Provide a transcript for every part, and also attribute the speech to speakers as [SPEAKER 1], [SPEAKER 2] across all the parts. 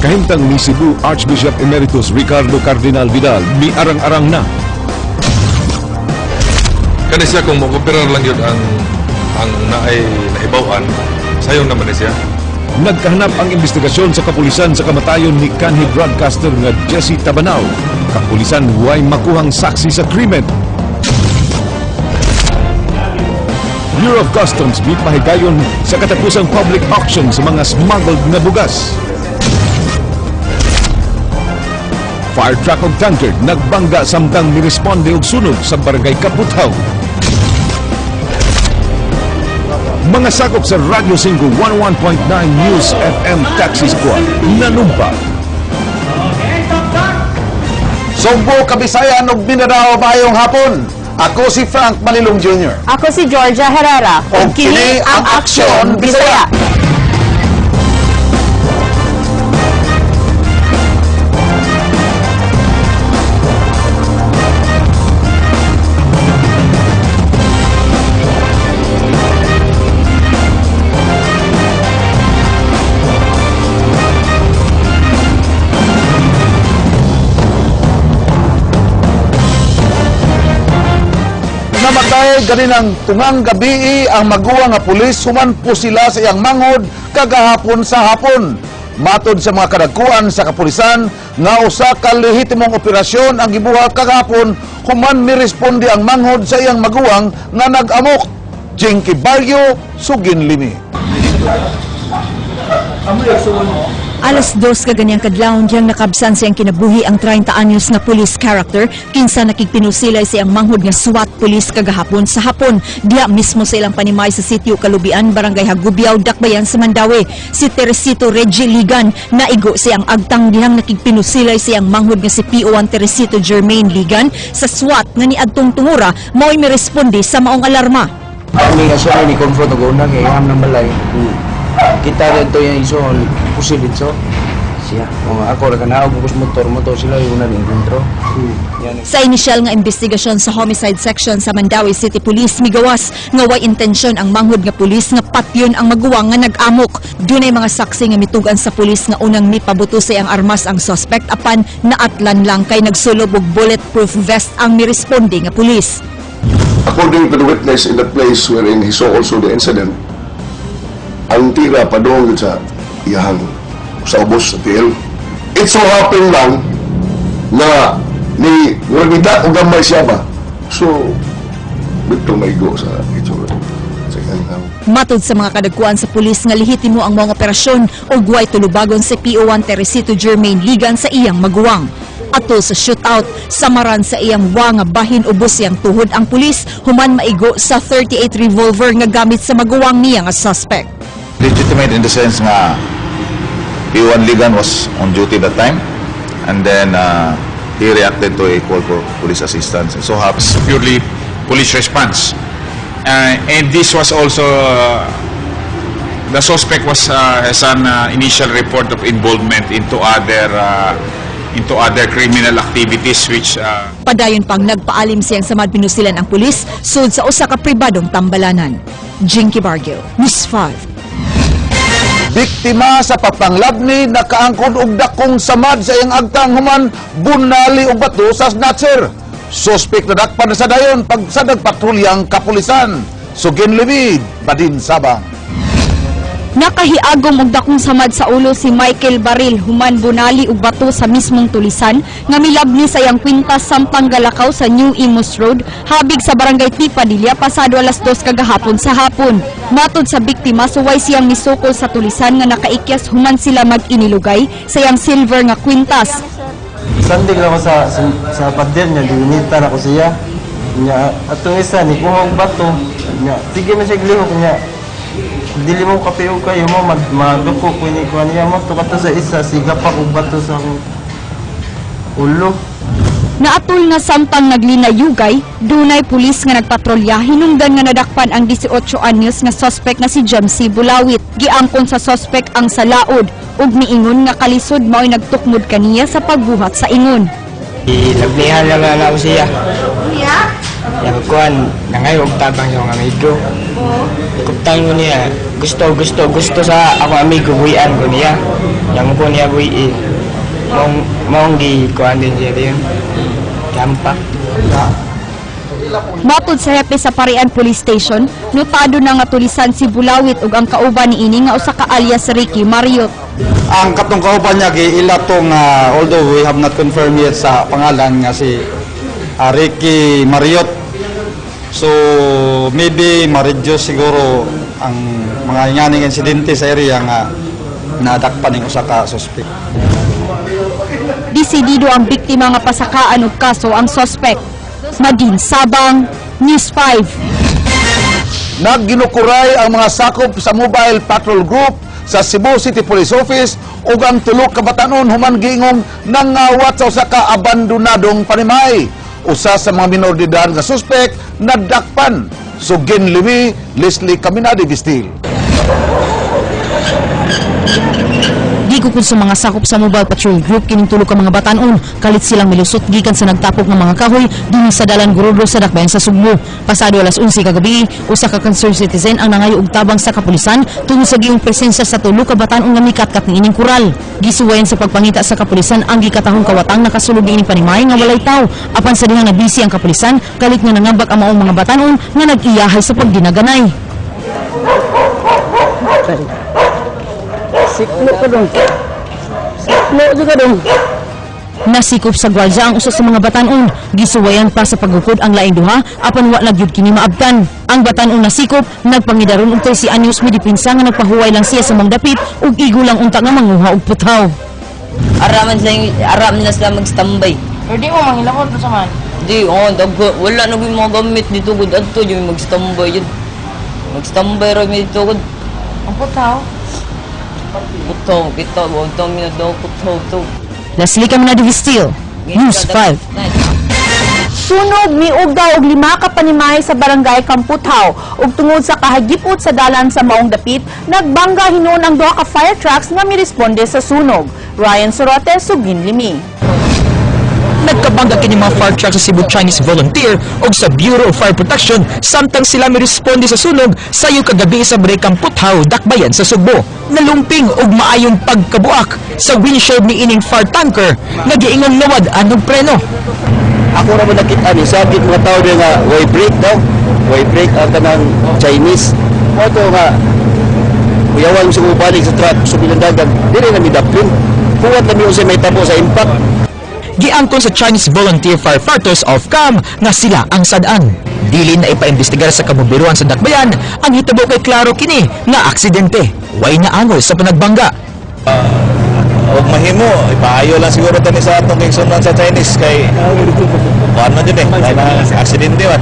[SPEAKER 1] Kahimtang ni Cebu Archbishop Emeritus Ricardo Cardinal Vidal miarang-arang na.
[SPEAKER 2] Kani siya kung mo-cooperar lang yun ang naay nahibaw-an, sayon naman ni siya.
[SPEAKER 1] Nagkahanap ang investigasyon sa kapulisan sa kamatayon ni kanhi broadcaster nga Jesse Tabanao. Kapulisan way makuhang saksi sa krimen. Bureau of Customs mipahigayon sa katapusang public auction sa mga smuggled nga bugas. Fire truck og tanker nagbangga samtang niresponde og sunog sa Barangay Kaputhaw. Mga sakop sa Radyo 5 101.9 News FM Taxi Squad nanumpa.
[SPEAKER 3] Sugbo, Kabisayan ug Mindanao, maayong hapon. Ako si Frank Malilong Jr.
[SPEAKER 4] Ako si Georgia Herrera.
[SPEAKER 3] Ug kini ang Aksyon Bisaya. Namatay ganinang tungang gabi ang maguwang nga pulis human sila sa iyang manghod kagahapon sa hapon. Matod sa mga kadagkuan sa kapulisan nga usa ka lehitimong operasyon ang gibuhat kagahapon human miresponde ang manghod sa iyang maguwang nga nag-amok. Jinky Barrio, Sugin Limi.
[SPEAKER 5] 2:00 kaganyang kadlawon diyang nakabsan siyang kinabuhi ang 30 anyos nga police character kinsa nakigpinusilay siyang manghod nga SWAT police kagahapon sa hapon diya mismo sa ilang panimay sa sitio Kalubian, Barangay Hagubiao, Dakbayan sa Mandaue. Si Teresito Reggie Ligan naigo siyang agtang dihang nakigpinusilay siyang manghod nga si PO1 Teresito Jermaine Ligan sa SWAT nga niadtong tungura mao'y miresponde sa maong alarma.
[SPEAKER 6] Kami nga siya ni confront og una kay ham ng balay. Kita rin to yung iso pusil so. Siya. Kung ako ra kanaog ko sa motor motor sila yung una ning kontro. Yan.
[SPEAKER 5] Sa inisyal nga investigasyon sa homicide section sa Mandaue City Police migawas nga way intensyon ang manghod nga pulis nga patyon ang maguwang nga nag-amok. Dunay mga saksi nga mitugan sa pulis nga unang mipabuto sa iyang armas ang suspect apan naatlan lang kay nagsulob og bulletproof vest ang miresponde nga pulis.
[SPEAKER 7] According to the witness in the place wherein he saw also the incident, ang tira padung yun sa iyahang sa ubos sa tiil. It so happened lang na ni Revita o gamay siya ba? So, dito maigo sa itsura. Sa iyang
[SPEAKER 5] Matod sa mga kadagkuan sa pulis nga lehitimo ang mga operasyon ug way tulubagon si PO1 Teresito Jermaine Ligan sa iyang maguwang. Atol sa shootout, samaran sa iyang wa nga bahin ubos siyang tuhod ang pulis human maigo sa 38 revolver nga gamit sa maguwang niya nga suspect.
[SPEAKER 3] Legitimate in the sense nga P1 Ligan was on duty that time and then he reacted to a call for police assistance. So happens
[SPEAKER 8] Purely police response. And this was also, the suspect was has an initial report of involvement into other criminal activities which
[SPEAKER 5] Padayon pang nagpaalim siyang samad pinusilan ang pulis sud sa usa ka pribadong tambalanan. Jinky Barrio, News 5.
[SPEAKER 3] Biktima sa papanglabni nakaangkon og dakong samad sa iyang agtang human bunali og bato sa snatcher. Suspek nadakpan na sa dayon pag sa nagpatrulyang kapulisan. Sugin Limi, Badin Sabang.
[SPEAKER 9] Nakahiagom og dakong samad sa ulo si Michael Baril human bunali og bato sa mismong tulisan nga milabni sa iyang kwintas samtang galakaw sa New Imus Road habig sa Barangay T. Padilla pasado 2:00 kagahapon sa hapon. Matod sa biktima, suway siyang misukol sa tulisan nga nakaikyas human sila mag-inilugay sa iyang silver nga kwintas.
[SPEAKER 10] Sandig lang ako sa pader niya, ginitan ako siya. Nya, atong isa, ni kuha og bato. Nya, sige na siya glihok niya. Dili mo kape og kayo mo, maduko ko ni kuha niya mo. Tukato sa isa, siga pa og bato sa akong ulo.
[SPEAKER 9] Naatol nga samtang naglinayugay, dunay pulis nga nagpatrolya hinungdan nga nadakpan ang 18 anyos nga suspect nga si James C. Bulawit. Giangkon sa suspect ang salaod ug miingon nga kalisod mao'y nagtukmod kaniya sa pagbuhat sa ingon.
[SPEAKER 6] Ilagnihan lang na ako siya. Iya? Yang kuan nangayog tabang yung amigo. Kuptan ko niya, gusto, gusto, gusto sa ako amigo, buhian ko niya. Yang ko niya buhi. Maong, maong gi kuan din siya din. Kampak.
[SPEAKER 9] Matod sa hepe sa Parian Police Station, notado na nga tulisan si Bulawit ug ang kauban niini nga usa ka alias Ricky Mariot.
[SPEAKER 4] Ang katong kauban niya giila tong although we have not confirmed yet sa pangalan nga si Ricky Mariot. So maybe ma-reduce siguro ang mga nganing insidente sa area nga nadakpan ning usa ka suspect.
[SPEAKER 9] Desidido ang biktima nga pasakaan og kaso ang suspect. Nadine Sabang, News 5.
[SPEAKER 3] Nagginukuray ang mga sakop sa Mobile Patrol Group sa Cebu City Police Office ug ang tulo ka batanon human giingong nangawat sa usa ka abandonadong panimay. Usa sa mga minor de edad nga suspek nadakpan. Sugin limi, Leslie Caminade Vistil.
[SPEAKER 5] Gikukod sa mga sakop sa Mobile Patrol Group kining tulo ka mga batanon, kalit silang milusot gikan sa nagtapok ng mga kahoy dinhi sa Dalan Gorordo sa Dakbayan sa Sugbo. Pasado alas 11 kagabi, usa ka concerned citizen ang nangayo og tabang sa kapulisan tungod sa giong presensya sa tulo ka batanon nga mikatkat niining kural. Gisuwayan sa pagpangita sa kapulisan ang gikatahong kawatang nakasulod niining panimay nga walay tawo. Apan sa dihang nabisi ang kapulisan, kalit nga nangambak ang maong mga batanon nga nag-iyahay sa pagdinaganay.
[SPEAKER 6] Siklo ka dong. Siklo ka dong.
[SPEAKER 5] Nasikop sa gwardya ang usa sa mga batanon. Gisuwayan pa sa paggukod ang laing duha apan wa na gyud kini maabtan. Ang batanon nasikop nagpangidaron og 13 anyos midipinsa nga nagpahuway lang siya sa mga dapit ug igo lang unta nga manguha og puthaw.
[SPEAKER 11] Araman sila, aram nila sila mag-standby.
[SPEAKER 12] Pero di mo manghilakot mo sa man.
[SPEAKER 11] Di, oh, dagko, wala na ko yung mga gamit dito gud adto yung mag-standby yun. Mag-standby ra mi dito gud.
[SPEAKER 12] Ang putaw.
[SPEAKER 11] Putaw, kita, wag tang minadaw putaw to.
[SPEAKER 5] Leslie Caminado Vistil, News 5.
[SPEAKER 13] Sunog miugdaw og lima ka panimay sa barangay Kamputhaw ug tungod sa kahagipot sa dalan sa maong dapit, nagbangga hinuon ang duha ka fire trucks nga miresponde sa sunog. Ryan Sorote, Sugin Limi.
[SPEAKER 14] Nagkabangga kini mga fire trucks sa Cebu Chinese Volunteer o sa Bureau of Fire Protection samtang sila miresponde sa sunog sayo kagabi sa Barangay Kamputhaw, Dakbayan sa Sugbo. Nalumping og maayong pagkabuak sa windshield ni ining fire tanker nga giingong nawad-an og preno.
[SPEAKER 6] Ako ra mo nakita ni sakit mga tao din nga way break daw. Way break ang kanang Chinese. Mo to nga kuyawan sa balik sa truck sa dagan. Dili na mi daplin. Huwat na mi unsay may tabo sa impact.
[SPEAKER 14] Giangkon sa Chinese Volunteer Firefighters of CAM nga sila ang sad-an. Dili na ipaimbestigar sa kabomberohan sa Dakbayan ang hitabo kay klaro kini nga aksidente. Way na angol sa panagbangga.
[SPEAKER 15] Og mahimo, ipaayo lang siguro tani sa atong kigsunan sa Chinese kay kuan man jud eh, aksidente man.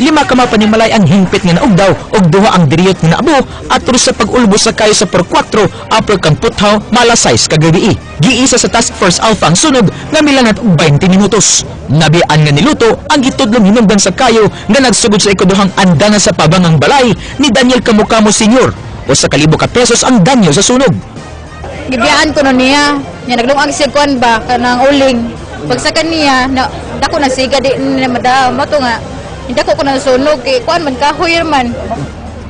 [SPEAKER 14] Lima ka mga panimalay ang hingpit nga naugdaw ug duha ang diriyot nga naabo atol sa pag-ulbos sa kayo sa Por 4 Upper Kamputhaw, Malasais kagabi. Giisa sa Task Force Alpha ang sunog nga milanat og 20 minutos. Nabian nga niluto ang gitudlong hinungdan sa kayo nga nagsugod sa ikaduhang andana sa pabangang balay ni Daniel Kamukamo Sr. O sa kalibo ka pesos ang danyo sa sunog.
[SPEAKER 16] Gibiyaan ko no niya. Nya naglungag siya kuan ba kanang uling. Pag sa kaniya na dako na siga di na mada mo to nga. Hindi ko na sunog kay kuan man kahoy man.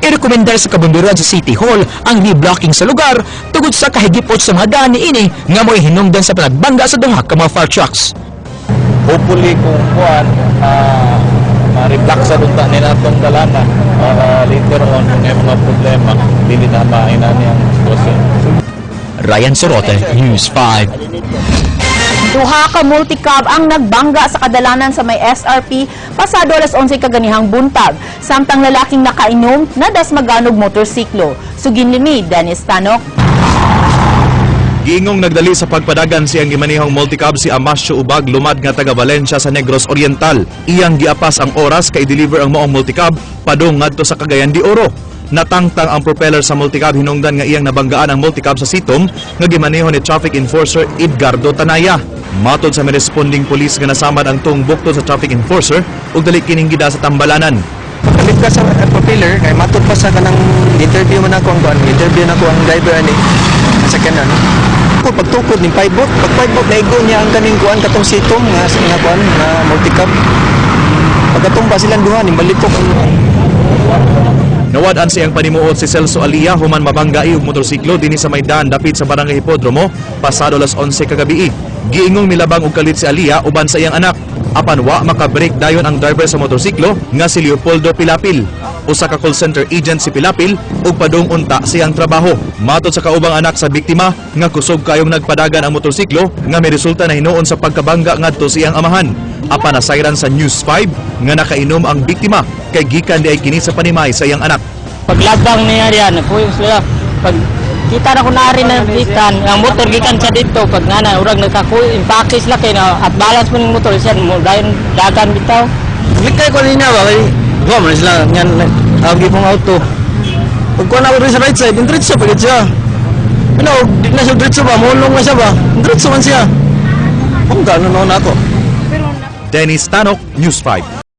[SPEAKER 14] Irekomendar sa kabomberohan sa City Hall ang reblocking sa lugar tugod sa kahigipot sa mga daan niini nga mo'y hinungdan sa panagbangga sa duha ka mga fire trucks.
[SPEAKER 15] Hopefully kung kuan ma-reblock sa unta nila atong dalana para later on kung may mga problema dili na maina ang sitwasyon.
[SPEAKER 14] Ryan Sorote, News 5.
[SPEAKER 13] Duha ka multicab ang nagbangga sa kadalanan sa may SRP pasado alas 11 kaganihang buntag. Samtang lalaking nakainom nadasmaganog motorsiklo. Sugin limi, Dennis Tanok.
[SPEAKER 15] Giingong nagdali sa pagpadagan siyang gimanihong multicab si Amasio Ubag lumad nga taga Valencia sa Negros Oriental. Iyang giapas ang oras kay deliver ang maong multicab padung ngadto sa Cagayan de Oro. Natangtang ang propeller sa multicab hinungdan nga iyang nabanggaan ang multicab sa sitom nga gimaneho ni traffic enforcer Edgardo Tanaya. Matod sa responding police nga nasamad ang tuong bukto sa traffic enforcer ug dali kining gida sa tambalanan.
[SPEAKER 17] Kalip ka sa propeller kay matod pa sa kanang interview man ako ang kuan, interview na ko ang driver ani sa kanan. Ko pagtukod ning pivot, pag pivot naigo niya ang kaning kuan katong sitom nga nga kuan nga multicab. Pagkatumba silang duha ning balitok ang
[SPEAKER 15] Nawad-an siyang panimuot si Celso Alia human mabanggai og motorsiklo dinhi sa may daan dapit sa Barangay Hipodromo pasado alas 11 kagabi. Giingong milabang og kalit si Alia uban sa iyang anak. Apan wa makabreak dayon ang driver sa motorsiklo nga si Leopoldo Pilapil. Usa ka call center agent si Pilapil ug padung unta siyang trabaho. Matod sa kaubang anak sa biktima nga kusog kayong nagpadagan ang motorsiklo nga may resulta na hinuon sa pagkabangga ngadto sa iyang amahan. Apan nasayran sa News 5 nga nakainom ang biktima kay gikan di ay kini sa panimay sa iyang anak.
[SPEAKER 12] Paglabang niya diyan, nagkuyog sila. Pag kita na ko nari na gikan, ang motor gikan sa dito, pag nga na, urag nagkakuy, impake sila kay na, at balance mo ng motor, siya, mo, dayon, dagan bitaw.
[SPEAKER 10] Likay ko niya ba kay duha man sila ngan ang gipong auto. Pag kuha na ako rin sa right side, diretso pa gid siya. Ano, di na siya diretso ba, mulong na siya ba? Diretso man siya. Kung gano'n noon ako.
[SPEAKER 15] Dennis Tanok, News 5.